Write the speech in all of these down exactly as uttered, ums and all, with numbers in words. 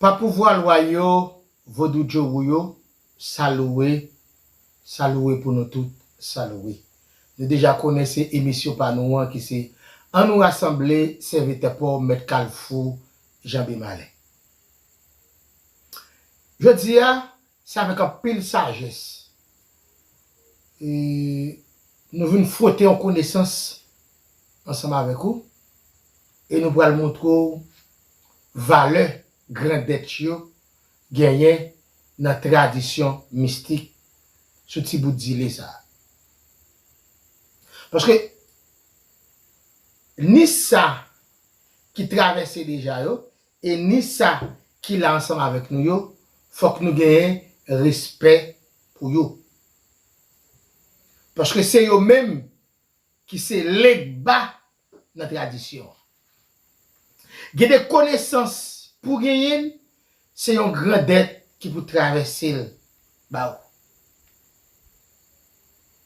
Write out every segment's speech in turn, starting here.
Pa pouvwa lwa yo, vodou djowou yo, salouwe, salouwe pou nou tout, salouwe. Nou deja konnen se emisyon pa nou an ki se Ann nou rasanble, sèvitè pa w, Mèt Kalfou, Janbe Malè. Jodi a, se avèk anpil sajès e nou vin fwote yon konesans ansanm avèk ou e nou pral montre w valè grandèt yo genyen nan tradisyon mistik sou ti bout zile sa a. Paske ni sa ki travèse deja yo e ni sa ki la ansanm avèk nou yo, fòk nou genyen respè pou yo. Paske se yo menm ki se legba nan tradisyon an. Gen de konesans pou genyen l, se yon grandèt ki pou travèse l ba ou.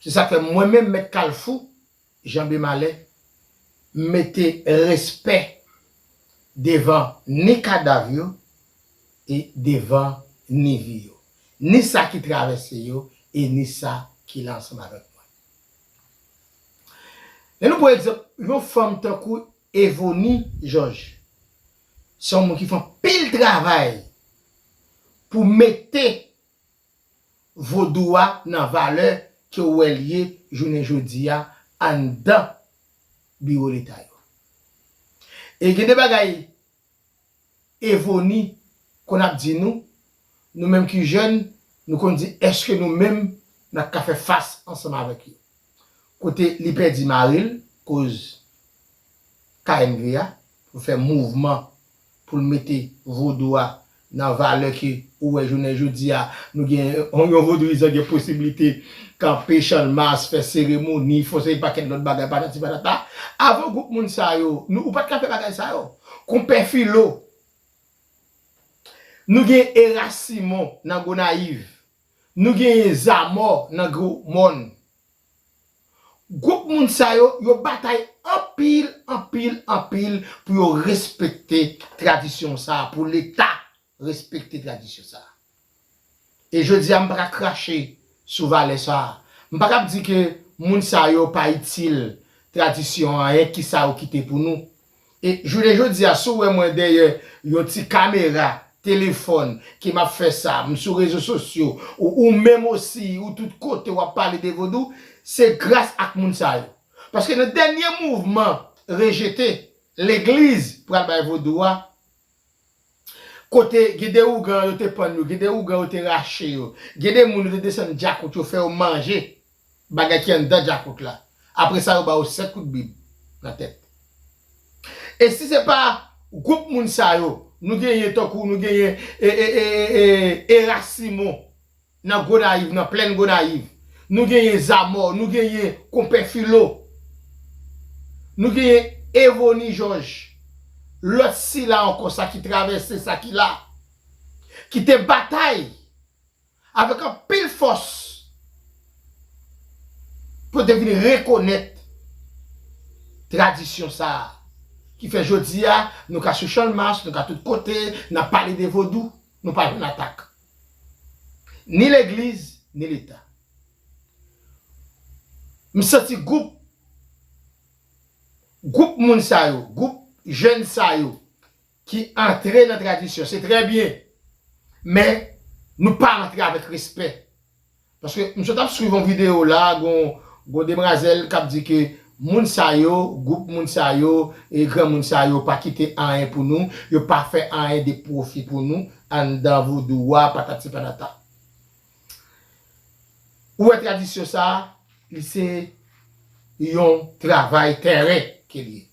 Se sa k fè mwen menm, Mèt Kalfou, Janbe Malè, m mete respè devan ni kadav yo e devan ni vi yo, ni sa ki travèse yo e ni sa ki la ansanm avèk mwen. Lè nou pran egzanp yon fanm tankou Evony Georges, se yon moun ki fè anpil travay pou mete vodou a nan valè ke w wè l ye jounen jodi a anndan biwo leta yo. E gen de bagay Evony konn ap di nou, nou menm ki jèn, nou konn di èske nou menm n ap ka fè fas ansanm avèk yo. Kote li pèdi mari l koz K N V a pou fè mouvman pou l mete vodou a nan valè ke ou wè jounen jodi a nou gen yon, yon vodouyizan gen posiblite kanpe Channmas, fè seremoni, fè yon seri pakèt lòt bagay patati patata. Avan gwoup moun sa yo, nou, ou pa t ka fè bagay sa yo. Konpè Filo, nou gen Erasimon nan Gonayiv, nou genyen Zamò nan Gwo Mòn. Gwoup moun sa yo, yo batay anpil, anpil, anpil pou yo respekte tradisyon sa a, pou Leta respekte tradisyon sa a. E jodi a, m pa ka krache sou valè sa a. M pa ka ap di ke moun sa yo pa itil tradisyon an, anyen ki sa yo kite pou nou. E jounen jodi a, si w wè mwen dèyè yon ti kamera, telefòn, ke m ap fè sa, m sou rezo sosyo, ou, ou menm osi, ou tout kote w ap pale de vodou, se gras ak moun sa yo. Paske nan dènye mouvman rejete legliz pral bay vodou a, kote gen de ougan yo te pann yo, gen de ougan yo te rache yo, gen de moun yo te desann djakout yo, fè yo manje bagay ki anndan djakout la. Apre sa, yo ba yo senk kout bib nan tèt. E si se pa gwoup moun sa yo, nou genyen tankou, nou genyen e, e, e, e, e, Erasimon nan Gonayiv, nan plèn Gonayiv, nou genyen Zamò, nou genyen Konpè Filo, nou genyen Evony Georges, lòt sila ankò, sa ki travèse, sa ki la, ki te batay avèk anpil fòs pou yo te vin rekonèt tradisyon sa a. Ki fè jodi a, nou ka sou Channmas, nou ka tout kote, n ap pale de vodou, nou pa jwenn atak. Ni legliz, ni Leta. M santi gwoup, gwoup moun sa yo, gwoup jèn sa yo, ki antre nan tradisyon, se trè byen. Men, nou pa antre avèk respè. Paske m sot ap swiv yon videyo la, gon, gon demwazèl k ap di ke moun sa yo, gwoup moun sa yo, e granmoun sa yo pa kite anyen pou nou, yo pa fè anyen de pwofi pou nou, anndan vodou a, patati patata. Ou wè tradisyon sa a, li se yon travay tèren ke li ye.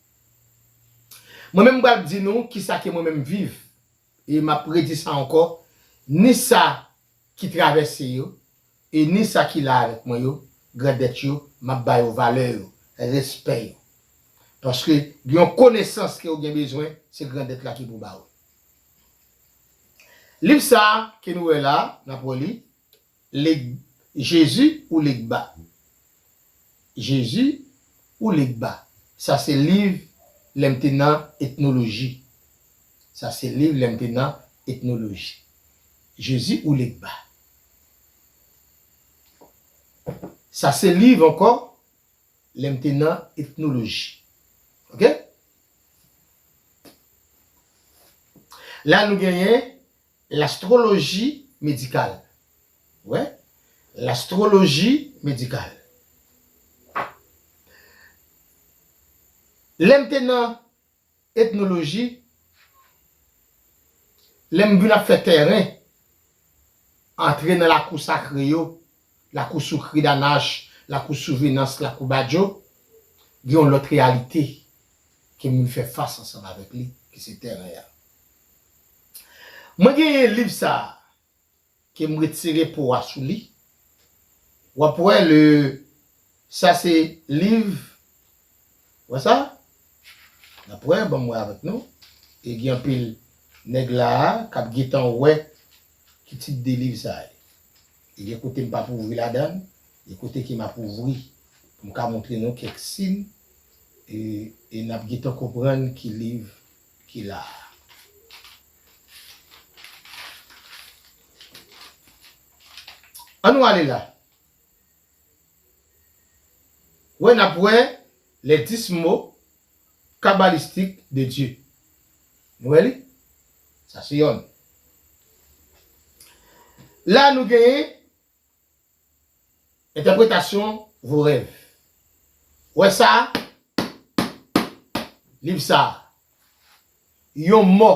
Mwen menm m pral di nou kisa ke mwen menm m viv, e m ap redi sa ankò, ni sa ki travèse yo, e ni sa ki la avèk mwen yo, grandèt yo, m ap ba yo valè yo, respè yo. Paske gen yon konesans ke ou gen bezwen, se grandèt la ki pou ba ou. Liv sa a ke nou wè la, n ap reli, Leg-, Jezi ou Legba? Jezi ou Legba? Sa se liv lè m te nan etnoloji. Sa se liv lè m te nan etnoloji. Jezi ou Legba. Sa se liv ankò, lè m te nan etnoloji. Oke? La nou genyen lastwoloji medikal. Wè? Lastwoloji medikal. Lè m te nan etnoloji, lè m vin ap fè tèren, antre nan lakou sakre yo, lakou Soukri Danach, lakou Souvenans, lakou Badjo, gen yon lòt reyalite ke m vin fè fas ansanm avèk li, ki se tèren an. Mwen genyen liv sa a, ke m retire po a sou li. W ap wè le, sa se liv, wè sa? N ap wè, ban m wè avèk nou. E gen anpil nèg la a k ap gentan wè ki tit de liv sa ye. E gen kote m p ap ouvri ladan l, gen kote ke m ap ouvri pou m ka montre nou kèk sin, e, e n ap gentan konprann ki liv ki la a. An nou ale la. Wè, n ap wè les dix mots kabbalistiques de Dieu. Nou wè li? Sa se yonn. La nou genyen entèpretasyon vo rèv. Wè sa? Liv sa. Yon mò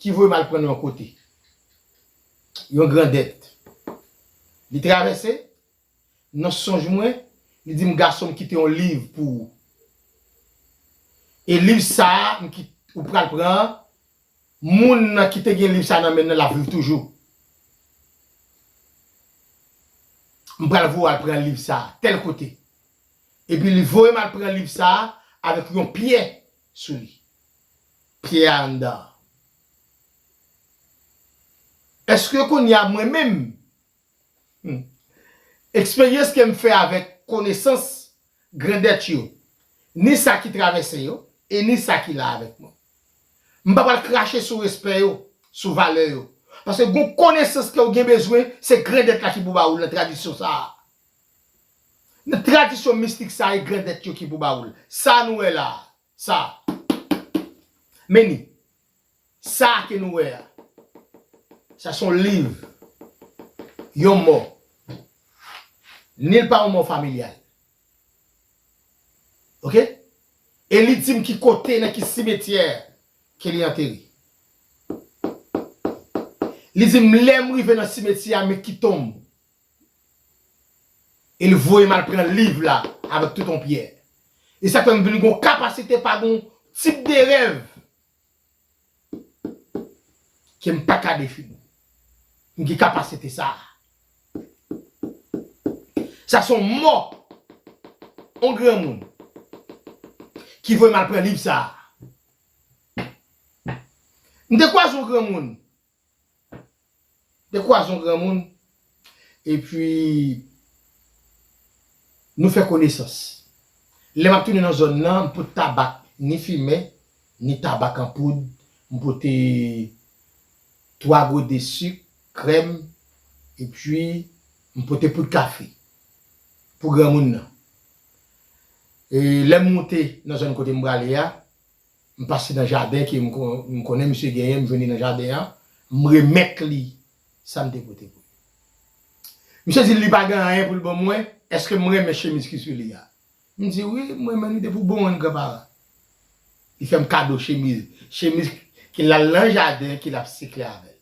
ki voye m al pran l yon kote. Yon grandèt. Li travèse, nan sonj mwen, li di m, "Gason, m kite yon liv pou ou. E liv sa a, m ki, ou pral pran an, moun nan ki te gen liv sa a nan men l nan, l ap viv toujou. M pral voye w al pran liv sa a, tèl kote." Epi li voye m al pran liv sa a avèk yon pyè sou li. Pyè a anndan an. Èske kounye a mwen menm, hmm, eksperyans ke m fè avèk konesans grandèt yo, ni sa ki travèse yo, e ni sa ki la avèk mwen, m pa pral krache sou respè yo, sou valè yo. Paske gon konesans ke w gen bezwen, se grandèt la ki pou ba ou l nan tradisyon sa a. Nan tradisyon mistik sa a, e grandèt yo ki pou ba ou l. Sa nou wè la a, sa. Men ni. Sa ke nou wè a. Sa se yon liv. Yon mò. Ni l pa yon mò familyal. Oke? E li di m ki kote, nan ki simetyè ke li antere. Li di m, lè m rive nan simetyè a, men ki tonm. E li voye m al pran liv la avèk tout yon pyè. E sa fè m vin gon kapasite pa gon tip de rèv ke m pa ka defini. M gen kapasite sa a. Sa se yon mò, yon granmoun ki voye m al pran liv sa a. M te kwaze yon granmoun. Te kwaze yon granmoun, epi nou fè konesans. Lè m ap tounen nan zòn nan, m pote tabak, ni fimen, ni tabak an poud, m pote twa gode sik, krèm, epi m pote poud kafe pou granmoun nan. E lè m moute nan zòn kote m prale a, m pase nan jaden ke m kon-, m konnen misye genyen, m jwenn li nan jaden an, m remèt li sa m te pote pou li. Misye di li pa gen anyen pou l ban mwen, èske m renmen chemiz ki sou li a? M di wi, m renmen li depi w bon an, granpapa. Li fè m kado chemiz, chemiz ke l al nan jaden, ke l ap sikle avè l.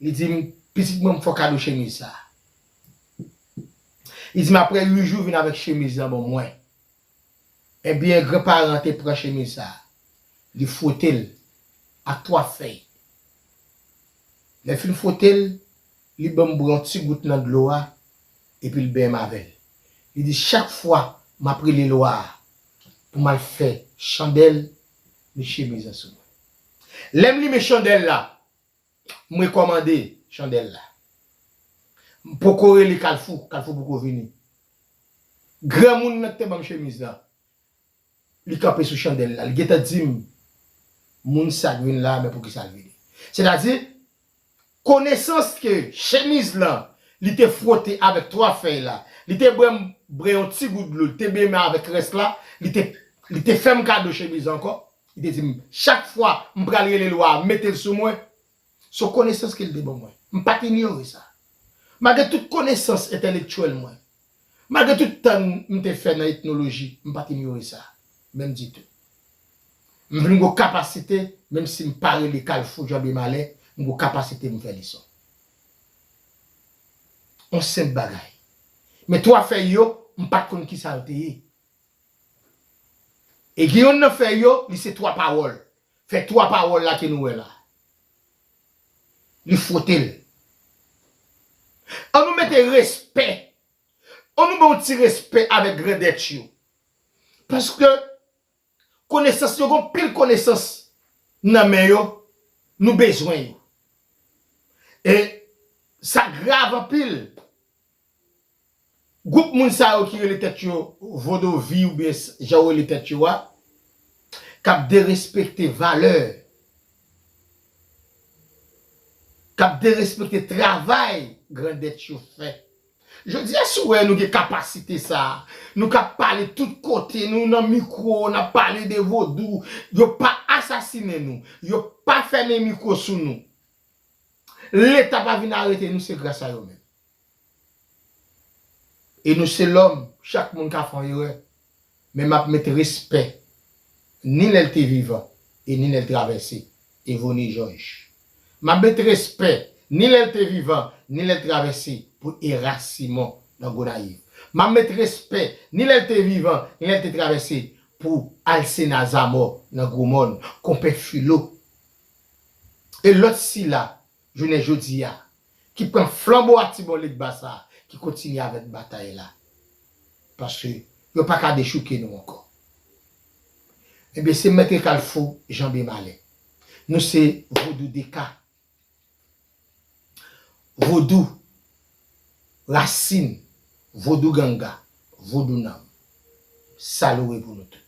Li di m, pitit mwen, m fè w kado chemiz sa a. Li di m, apre uit jou, vin avèk chemiz lan ban mwen. Ebyen, granparan an te pran chemiz sa a. Li fwote l ak twa fèy. Lè l fin fwote l, li ban m bwè yon ti gout nan dlo a, epi l benyen m avè l. Li di, chak fwa m ap rele lwa a pou m al fè chandèl, met chemiz lan sou mwen. Lè m limen chandèl la, m rekòmande chandèl la. M poko rele Kalfou, Kalfou poko vini. Granmoun nan ki te ban m chemiz la, li kanpe sou chandèl la. Li gentan di m, moun sa k vin la, men poukisa l vini. Sètadi, konesans ke chemiz lan, li te fwote avèk twa fèy la, li te bwè, bwè yon ti gout dlo, li te benyen avèk rès la, li te, li te fè m kado chemiz ankò. Li te di m, chak fwa m pral rele lwa a, mete l sou mwen. Se yon konesans ke l te ban mwen. M pa t inyore sa. Malgre tout konesans entèlektyèl mwen, malgre tout tan m te fè nan etnoloji, m pa t inyore sa, menm ditou. M vin gen kapasite, menm si m pa rele Kalfou Jan Bemalè, m gen kapasite m fè leson. Yon senp bagay. Men twa fèy yo, m pa t konn kisa yo te ye. E gen yonn nan fèy yo, li se twa pawòl. Fèy twa pawòl la ke nou wè la. Li fwote l. An nou mete respè. An nou ba yon ti respè avèk grandèt yo. Paske konesans yo, gen pil konesans nan men yo, nou bezwen yo. E sa grav anpil. Gwoup moun sa yo ki rele tèt yo Vodovi oubyen jan yo rele tèt yo a, k ap derespekte valè, k ap derespekte travay grandèt yo fè. Jodi a, si w wè nou gen kapasite sa a, nou ka pale tout kote, nou nan mikwo, n ap pale de vodou, yo pa asasinen nou, yo pa fèmen mikwo sou nou. Leta pa vin arete nou, se gras a yo menm. E nou se lòm, chak moun ka fè yon erè. Men m ap met respè, ni lè l te vivan, e ni lè l travèse, Evoni Jòj. M ap met respè, ni lè l te vivan, ni lè l travèse, pou Era Simon nan Gonayiv. M ap met respè, ni lè l te vivan, ni lè l te travèse, pou Alsena Zamò nan Gwomòn, Konpè Filo. E lòt sila, jounen jodi a, ki pran flanbo a Tibò Legba sa a, ki kontinye avèk batay la. Paske yo pa ka dechouke nou ankò. Ebyen, se Mèt Kalfou Jan Bemalè. Nou se Vodou Deka. Vodou Rasin, Vodou Ganga, Vodou Nanm. Salore pou nou tout.